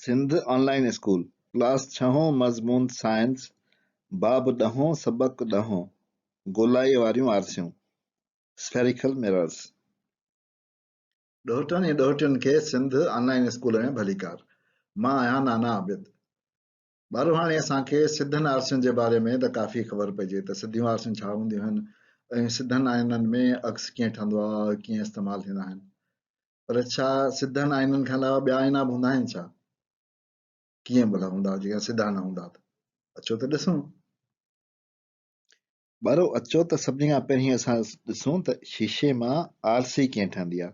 سنڌ آن line school, class ڇهون مضمون science, باب ڏهون سبق ڏهون، گولائيء واريون آرسيون، Spherical Mirrors. ڏوهٽن ۽ ڏوهٽين کي سنڌ آن لائين اسڪول ۾ ڀليڪار. مان آهيان نانا عابد. ٻارو هاڻي اسان کي سڌن آرسين جي باري ۾ ته ڪافي خبر پئجي ته سڌيون آرسيون ڇا هونديون آهن ۽ سڌن آئينن ۾ عڪس ڪيئن ٺهندو آهي ڪيئن استعمال ٿيندا آهن. پر ڇا سڌن آئينن کان علاوه ٻيا آئينا به هوندا آهن ڇا؟ ڪيئن ڀلا هوندا جيڪڏهن سڌا نه هوندا ته؟ اچو ته ڏسون. ٻارو اچو ته سڀني کان پهرين اسان ڏسون ته شيشي مان آرسي ڪيئن ٺهندي آهي.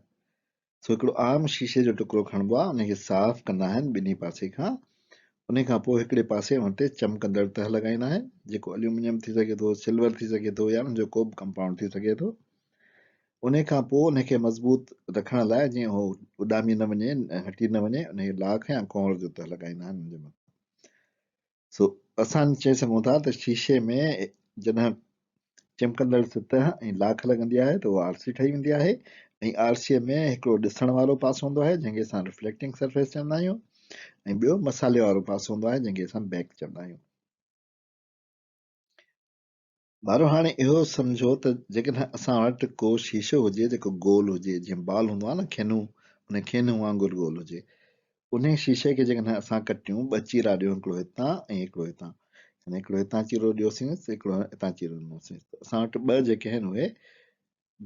سو هڪڙو عام شيشي جو ٽڪرو کڻبو آهي ان کي صاف ڪندا آهن ٻنهي پاسي کان ان کان پوء هڪڙي پاسي ان تي چمڪندڙ تهه لڳائيندا آهن جيڪو اليومينيم ٿي سگهي ٿو سلور ٿي سگهي ٿو يا ان جو ڪو به ڪمپائونڊ ٿي سگهي ٿو. انهي کان پوء انهي کي مضبوط رکڻ لاء جيئن اهو اڏامي نه وڃي ۽ هٽي نه وڃي انهي کي لاک يا ڪونئر جو تهه لڳائيندا آهن ان جي مٿان. سو اسان چئي سگهون ٿا ته شيشي ۾ جڏهن چمڪندڙ سطح ۽ لاک لڳندي آهي ته اها آرسي ٺهي ويندي آهي ۽ آرسيء ۾ هڪڙو ڏسڻ وارو پاسو هوندو آهي جنهن کي اسان رفليڪٽنگ سرفيس چوندا آهيون ۽ ٻيو مصالحي وارو پاسو هوندو آهي جنهن کي اسان بيڪ چوندا آهيون. ٻارو هاڻي اهو سمجهو ته جيڪڏهن اسان وٽ ڪو شيشو هجي جيڪو گول هجي جيئن بال هوندو آهي نه کينو ان کينو وانگر گول هجي انهي شيشي کي جيڪڏهن اسان ڪٽيون ٻه چيرا ڏيون هڪڙو هتان ۽ هڪڙو هتان يعني هڪڙو هتان چيرو ڏيوسينس هڪڙو هتان چيرو ڏنوسينس ته اسان وٽ ٻه جيڪي آهن اهي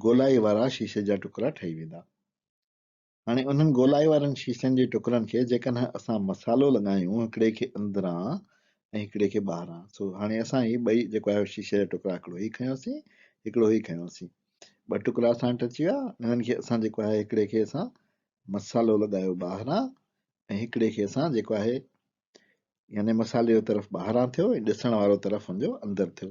گولائي وارا شيشي جا ٽڪرا ٺهي ويندا. هاڻي انهن گولائي وارن شيشن جي ٽڪرن کي جيڪڏهن اسان مصالحو لڳايون هڪڙي کي اندران ۽ هڪڙي کي ٻاهران سو هاڻي اسان هي ٻئي جيڪو آهي شيشي جا ٽڪرا هڪڙو هي کنيوسين هڪڙو هي کنيوسين ٻه ٽڪرا اسان وٽ اچي ويا انهن کي اسان جيڪو آهي هڪڙي کي اسان مصالحو لڳايو ٻاهران ۽ هڪڙي کي اسان جيڪو آهي يعني مصالحي جو طرف ٻاهران ٿيو ۽ ڏسڻ وارو طرف ان جو اندر ٿيو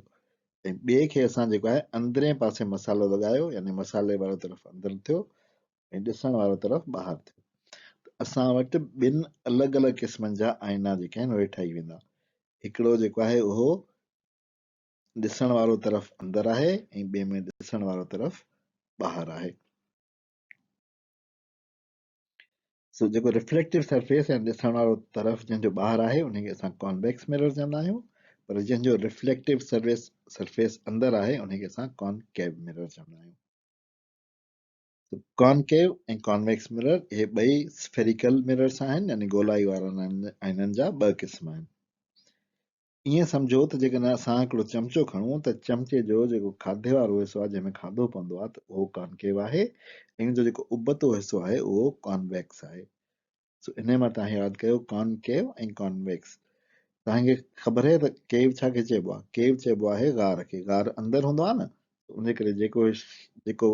۽ ٻئي کي اسان جيڪو آهي اندرين پاسي مصالحو لڳايو يعني مصالحي وارو طرف اندر ٿيو ۽ ڏسڻ وارو طرف ٻاهر ٿيو ته اسان وٽ ٻن الڳ الڳ قسمن جا آئينا جيڪي آهن اهي ٺهي ويندا. هڪڙو جيڪو آهي اهو ڏسڻ وارو طرف اندر آهي ۽ ٻئي ۾ ڏسڻ وارو طرف ٻاهر آهي. سو جيڪو ريفليڪٽو سرفيس يا ڏسڻ وارو طرف جنهن جو ٻاهر آهي ان کي اسان ڪانويڪس مرر چوندا آهيون پر جنهن جو ريفليڪٽو سرويس سرفيس اندر آهي ان کي اسان ڪانڪيو مرر چوندا آهيون. ڪانڪيو ۽ ڪانويڪس مرر اهي ٻئي سفيريڪل مررس آهن يعني گولائي وارن آئينن جا ٻه قسم آهن. ائين سمجهو ته جيڪڏهن اسان هڪڙو چمچو کڻون ته چمچي جو جيڪو کاڌي وارو حصو آهي جنهن ۾ کاڌو پوندو آهي ته اهو ڪانڪيو آهي ۽ ان جو جيڪو ابتو حصو آهي اهو ڪانويڪس آهي. سو انهي مان توهان ياد ڪيو ڪانڪيو ۽ ڪانويڪس. توهان کي خبر آهي ته ڪيو ڇا کي چئبو آهي؟ ڪيو چئبو آهي غار کي. غار اندر هوندو آهي نه ان ڪري جيڪو جيڪو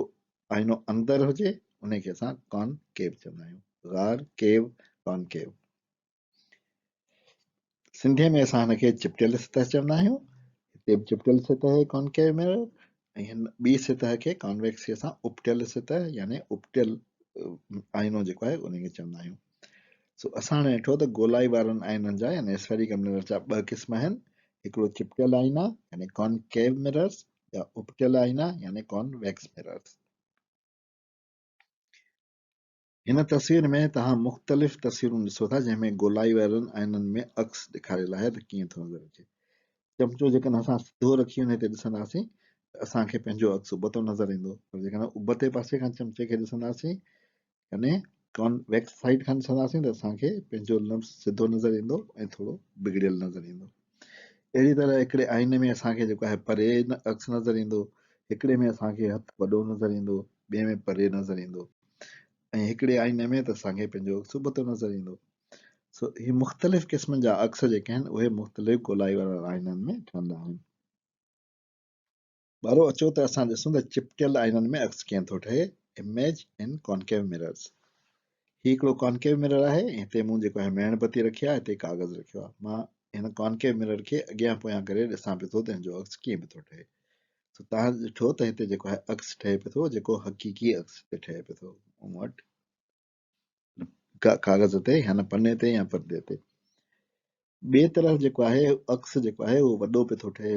آئينو اندر هجي ان کي اسان ڪانڪيو چوندا آهيون. غار، ڪيو، ڪانڪيو. سنڌيء ۾ اسان هن کي چپٽيل سطح چوندا آهيون. هتي به چپٽيل سطح آهي ڪانڪيو مرر ۽ هن ٻي سطح کي ڪانويڪس کي اسان اپٽيل سطح يعني اپٽيل آئينو جيڪو آهي ان کي چوندا آهيون. سو اسان هاڻي ڏٺو ته گولائي وارن آئينن جا يعني اسفيريڪل مرر جا ٻه قسم آهن، هڪڙو چپٽيل آئينا يعني ڪانڪيو مررز يا اپٽيل آئينا يعني ڪانويڪس مررز. هن تصوير ۾ توهان مختلف تصويرون ڏسو ٿا جنهن ۾ گولائي وارن آئينن ۾ عڪس ڏيکاريل آهي ته ڪيئن ٿو نظر اچي. چمچو جيڪڏهن اسان سڌو رکي ان تي ڏسنداسين ته اسان کي پنهنجو عڪس ابتو نظر ايندو پر جيڪڏهن ابتي پاسي کان چمچي کي ڏسنداسين يعني ڪانويڪس سائيڊ کان ڏسنداسين ته اسان کي پنهنجو لفظ سڌو نظر ايندو ۽ ٿورو بگڙيل نظر ايندو. اهڙي طرح هڪڙي آئيني ۾ اسان کي جيڪو آهي پري عڪس نظر ايندو، هڪڙي ۾ اسان کي هٿ وڏو نظر ايندو، ٻئي ۾ پري نظر ايندو ۽ هڪڙي آئيني ۾ ته اسان کي پنهنجو عڪس ابتو نظر ايندو. سو هي مختلف قسمن جا عڪس جيڪي آهن اهي مختلف گولائي وارن آئينن ۾ ٺهندا آهن. ٻارو اچو ته اسان ڏسون ته چپٽيل آئينن ۾ عڪس ڪيئن ٿو ٺهي، Image in Concave Mirrors. هي هڪڙو ڪانڪيو مرر آهي ۽ هتي مون جيڪو آهي ميڻ بتي رکي آهي هتي ڪاغذ رکيو آهي. مان هن ڪانڪيو مرر کي اڳيان پويان ڪري ڏسان پيو ٿو ته هن جو عڪس ڪيئن پيو ٿو ٺهي. سو توهان ڏٺو ته هتي جيڪو آهي عڪس ٺهي پيو ٿو جيڪو حقيقي عڪس هتي ٺهي پيو ٿو مون وٽ ڪاغذ تي يا پني تي يا پردي تي. ٻئي طرف جيڪو آهي عڪس جيڪو آهي اهو وڏو پيو ٿو ٺهي.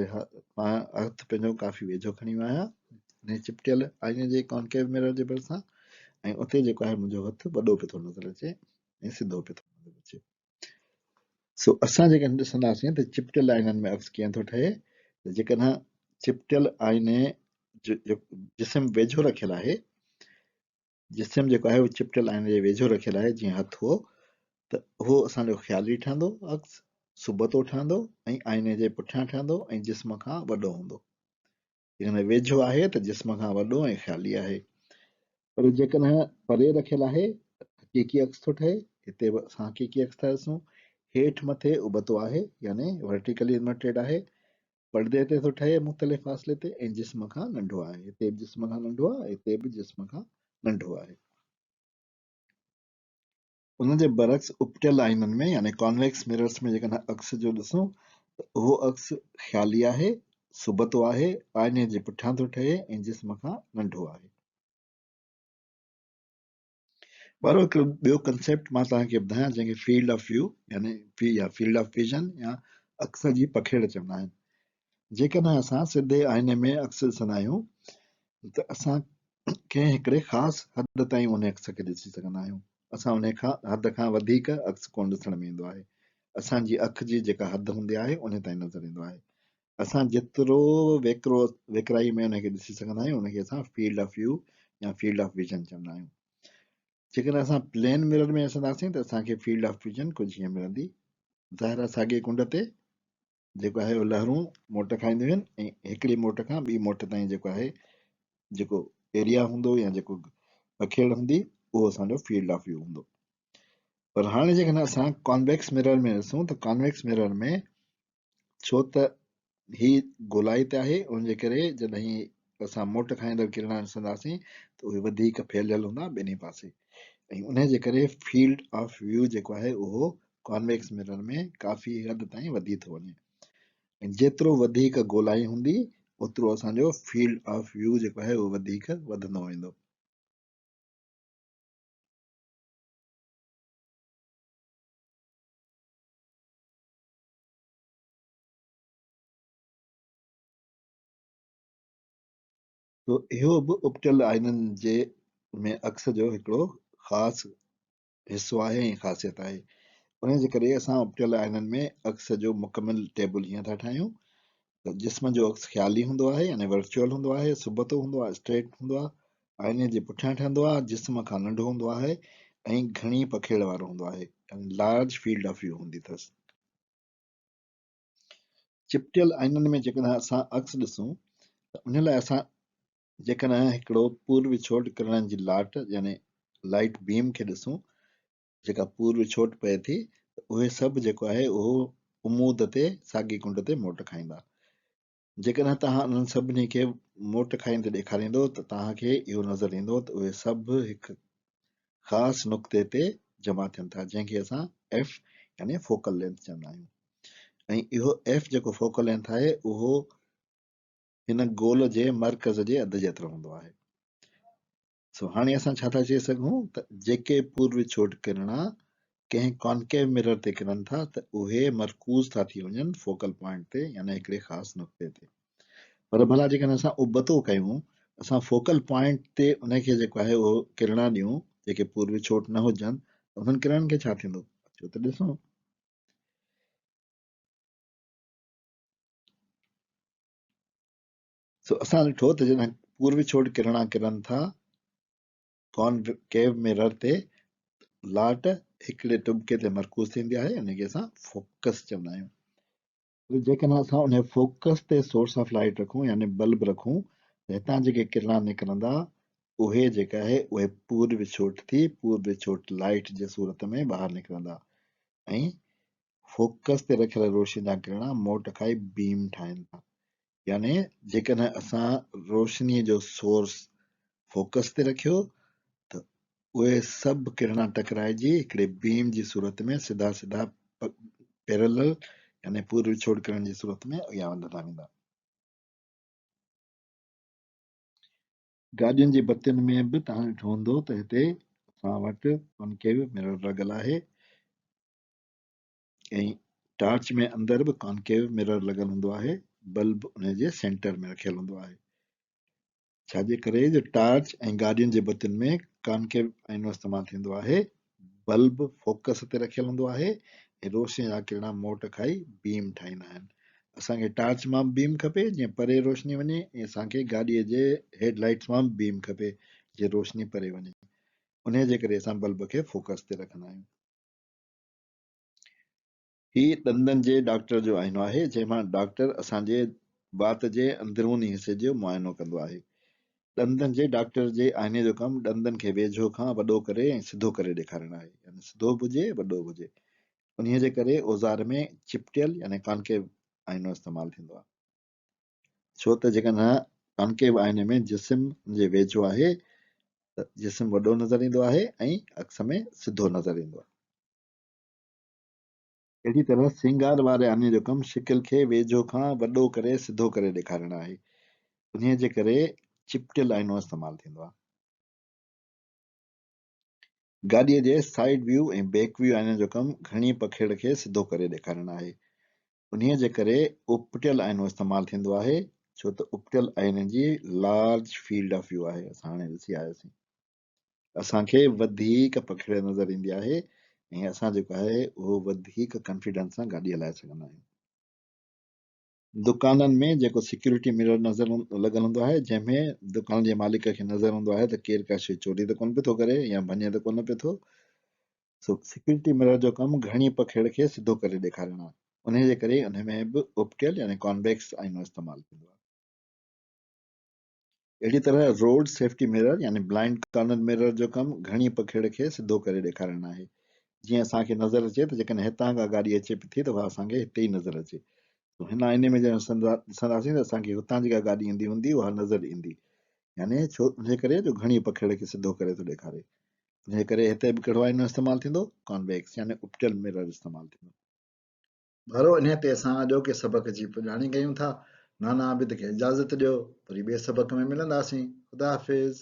مان هٿ پنهنجو ڪافي ويجهو کڻي ويو آهيان انهي چپٽيل آئيني جي ڪانڪيو مرر جي ڀرسان ۽ اتي جيڪو آهي منهنجو هٿ وڏو پيو ٿو نظر اچي ۽ سڌو پيو ٿو نظر اچي. سو اسان جيڪڏهن ڏسنداسين ته چپٽيل آئينن ۾ عڪس ڪيئن ٿو ٺهي ته جيڪڏهن چپٽيل آئيني جو جسم ويجهو رکيل آهي، جسم جيڪو آهي اهو چپٽيل آئيني جي ويجهو رکيل آهي جيئن هٿ هو، ته اهو اسان جو خيالي ٺهندو عڪس، سبتو ٺهندو ۽ آئيني جي پٺيان ٺهندو ۽ جسم کان وڏو هوندو. جيڪڏهن ويجهو آهي ته جسم کان وڏو ۽ خيالي آهي، پر جيڪڏهن پري رکيل آهي ته حقيقي عڪس ٿو ٺهي. هتي به اسان حقيقي عڪس ٿا ڏسون. هيٺ مٿي ابتو آهي يعني ورٽيڪلي انورٽيڊ آهي، پردي تي ٿو ٺهي مختلف فاصلي تي ۽ جسم کان ننڍو آهي. هتي به جسم کان ننڍو آهي، هتي به جسم کان ننڍو آهي. ان جي برعڪس اپٽيل آئينن ۾ يعني ڪانويڪس مررس ۾ جيڪڏهن عڪس جو ڏسون ته اهو عڪس خيالي آهي، سبتو آهي، آئيني جي پٺيان ٿو ٺهي ۽ جسم کان ننڍو آهي. ٻارو هڪڙو ٻيو ڪنسيپٽ مان توهان کي ٻڌايان جنهن کي فيلڊ آف ويو يعني يا فيلڊ آف ويزن يا عڪس جي پکيڙ چوندا آهن. جيڪڏهن اسان سڌي آئيني ۾ عڪس ڏسندا آهيون ته اسان ڪنهن هڪڙي خاص حد تائين ان عڪس کي ڏسي سگهندا آهيون. اسان انهي کان حد کان وڌيڪ عڪس ڪونه ڏسڻ ۾ ايندو آهي. اسان جي اک جي جيڪا حد هوندي آهي انهي تائين نظر ايندو آهي. اسان جيترو ويڪرو ويڪرائي ۾ انهي کي ڏسي سگهندا آهيون ان کي اسان فيلڊ آف ويو يا فيلڊ آف ويزن چوندا آهيون. جيڪڏهن اسان پلين مرر ۾ ڏسنداسين ته اسان کي فيلڊ آف ويزن ڪجهه هيئن ملندي. ظاهر آهي ساڳي ڪنڊ تي جيڪو آهي اهو لهرون موٽ کائينديون آهن ۽ هڪڙي موٽ کان ٻي موٽ تائين جيڪو آهي جيڪو ايريا هوندو يا جيڪو پکيڙ هوندي اهو اسان جو فيلڊ آف ويو هوندو. پر هاڻي جيڪڏهن اسان ڪانويڪس مرر ۾ ڏسون ته ڪانويڪس مرر ۾ ڇو ته هي گولائي تي آهي ان جي ڪري جڏهن اسان موٽ کائيندڙ ڪرڻا ڏسنداسين ته اهي وڌيڪ ڦهليل هوندا ٻنهي پاسي ۽ ان جي ڪري فيلڊ آف ويو جيڪو آهي اهو ڪانويڪس مرر ۾ ڪافي حد تائين وڌي ٿو وڃي ۽ جيترو وڌيڪ گولائي هوندي اوترو اسان جو فيلڊ آف ويو جيڪو آهي اهو وڌيڪ وڌندو ويندو. سو اهو به اپٽيل آئينن جي ۾ عڪس جو هڪڙو خاص حصو آهي ۽ خاصيت آهي. انهيء جي ڪري اسان اپٽيل آئينن ۾ عڪس جو مڪمل ٽيبل هيئن ٿا ٺاهيون ته جسم جو عڪس خيالي هوندو آهي يعني ورچوئل هوندو آهي، سبتو هوندو آهي، اسٽريٽ هوندو آهي، آئيني جي پٺيان ٺهندو آهي، جسم کان ننڍو هوندو آهي ۽ گهڻي پکيڙ وارو هوندو آهي يعني لارج فيلڊ آف ويو هوندي اٿس. چپٽيل آئينن ۾ جيڪڏهن اسان عڪس ڏسون ته ان لاء اسان جيڪڏهن هڪڙو پور وڇوٽ ڪرڻن جي لاٽ يعني لائيٽ بيم کي ڏسون جيڪا پور وڇوٽ پئي ٿي ته اهي سڀ جيڪو آهي اهو عمود تي ساڳي ڪنڊ تي موٽ کائيندا. جيڪڏهن توهان انهن سڀني کي موٽ کائيندي ڏيکاريندو ته توهان کي اهو نظر ايندو ته اهي سڀ هڪ خاص نقطي تي جمع ٿين ٿا جنهن کي اسان ايف يعني فوڪل لينٿ چوندا آهيون ۽ اهو ايف جيڪو فوڪل لينٿ آهي اهو هن گول جي مرڪز جي اڌ جيترو هوندو آهي. سو هاڻي اسان ڇا ٿا چئي سگهون ته جيڪي پور وڇوٽ ڪرڻا ڪنهن ڪانڪيو مرر تي ڪرن ٿا ته اهي مرڪوز ٿا ٿي وڃن فوڪل پوائنٽ تي يعني هڪڙي خاص نقطي تي. پر ڀلا جيڪڏهن اسان ابتو ڪيون، اسان فوڪل پوائنٽ تي ان کي جيڪو آهي اهو ڪرڻا ڏيون جيڪي پور وڇوٽ نه هجن ته انهن ڪرڻن کي ڇا ٿيندو؟ اچو ته ڏسون. سو اسان ڏٺو ته جڏهن پور وڇوٽ ڪرڻا ڪرن ٿا ڪانڪيو مرر تي لاٽ هڪڙي ٽٻڪي تي مرڪوز ٿيندي آهي ان کي اسان فوڪس چوندا آهيون. جيڪڏهن اسان ان فوڪس تي سورس آف لائٽ رکون يعني بلب رکون ته هتان جيڪي ڪرڻا نڪرندا اهي جيڪا آهي اهي پور وڇوٽ ٿي پور وڇوٽ لائٽ جي صورت ۾ ٻاهر نڪرندا ۽ فوڪس تي رکيل روشني جا ڪرڻا موٽ کائي بيم ٺاهين ٿا. يعني جيڪڏهن اسان روشنيء جو سورس فوڪس تي رکيو ته اهي سڀ ڪرڻا ٽڪرائجي هڪڙي بيم جي صورت ۾ سڌا سڌا پيرلل يعني پور وڇوڙ ڪرڻ جي صورت ۾ اڳيان وڌندا ويندا. گاڏين جي بتين ۾ به توهان ڏٺو هوندو ته هتي اسان وٽ ڪانڪيو مرر لڳل آهي. ۽ ٽارچ ۾ اندر به ڪانڪيو مرر لڳل هوندو آهي، بلب ان جي سينٽر ۾ رکيل هوندو آهي. ڇا جي ڪري جو ٽارچ ۽ گاڏين جي بتين ۾ ڪانڪيو آئينو استعمال ٿيندو آهي. بلب فوڪس تي رکيل هوندو آهي ۽ روشني جا ڪرڻا موٽ کائي بيم ٺاهيندا آهن. اسان کي ٽارچ مان به بيم کپي جيئن پري روشني وڃي ۽ اسان کي گاڏيء جي هيڊ لائيٽس مان به بيم کپي جيئن روشني پري وڃي. انهيء جي ڪري اسان بلب کي فوڪس تي رکندا آهيون. هي ڏندن جي ڊاڪٽر جو آئينو آهي، جنهن مان ڊاڪٽر اسان جي وات جي اندروني حصي جو معائنو ڪندو آهي. ڏندن جي ڊاڪٽر جي آئيني جو ڪم ڏندن کي ويجهو کان وڏو ڪري ۽ سڌو ڪري ڏيکارڻ آهي، يعني سڌو به هجي وڏو به هجي. انهيء جي ڪري اوزار ۾ چپٽيل يعني ڪانڪيو آئينو استعمال ٿيندو آهي. ڇو ته جيڪڏهن ڪانڪيو آئيني ۾ جسم ان جي ويجهو آهي ته جسم وڏو نظر ايندو آهي ۽ عڪس ۾ سڌو نظر ايندو آهي. اهڙي طرح سينگار واري آني جو ڪم شڪل کي ويجهو کان وڏو ڪري سڌو ڪري ڏيکارڻ آهي. انهيء جي ڪري چپٽيل آئينو استعمال ٿيندو آهي. گاڏيء جي سائيڊ ويو ۽ بيڪ ويو آئينن جو ڪم گهڻي پکيڙ کي سڌو ڪري ڏيکارڻ آهي. انهيء جي ڪري اپٽيل آئينو استعمال ٿيندو آهي، ڇو ته اپٽيل آئيني جي لارج فيلڊ آف ويو آهي. اسان هاڻي ڏسي آياسين. اسان کي وڌيڪ پکيڙ نظر ايندي آهي ۽ اسان جيڪو آهي اهو وڌيڪ ڪانفيڊنس سان گاڏي هلائي سگهندا آهيون. دڪانن ۾ جيڪو سيڪيورٽي مرر نظر لڳل هوندو آهي جنهن ۾ دڪان جي مالڪ کي نظر هوندو آهي ته ڪير ڪا شيء چوري ته ڪونه پيو ٿو ڪري يا ڀڃي ته ڪونه پيو ٿو. سو سيڪيورٽي مرر جو ڪم گهڻي پکيڙ کي سڌو ڪري ڏيکارڻ آهي. انهي جي ڪري انهي ۾ به اپٽيل يعني ڪانويڪس آئينو استعمال ٿيندو آهي. اهڙي طرح روڊ سيفٽي مرر يعني بلائنڊ ڪارنر مرر جو ڪم گهڻي پکيڙ کي سڌو ڪري ڏيکارڻ آهي. جيئن اسان کي نظر اچي ته جيڪڏهن هتان ڪا گاڏي اچي پئي ٿي ته اها اسان کي هتي ئي نظر اچي. سو هن آئيني ۾ جڏهن ڏسنداسين ته اسان کي هتان جيڪا گاڏي ايندي هوندي اها نظر ايندي. يعني ڇو انهيء ڪري جو گهڻي پکيڙ کي سڌو ڪري ٿو ڏيکاري. انهيء ڪري هتي به ڪهڙو آئينو استعمال ٿيندو؟ ڪانويڪس يعني اپٽيل مرر استعمال ٿيندو. ٻارو انهيء تي اسان اڄوڪي سبق جي پڄاڻي ڪيون ٿا. نانا عابد کي اجازت ڏيو. وري ٻئي سبق ۾ ملنداسين. خدا حافظ.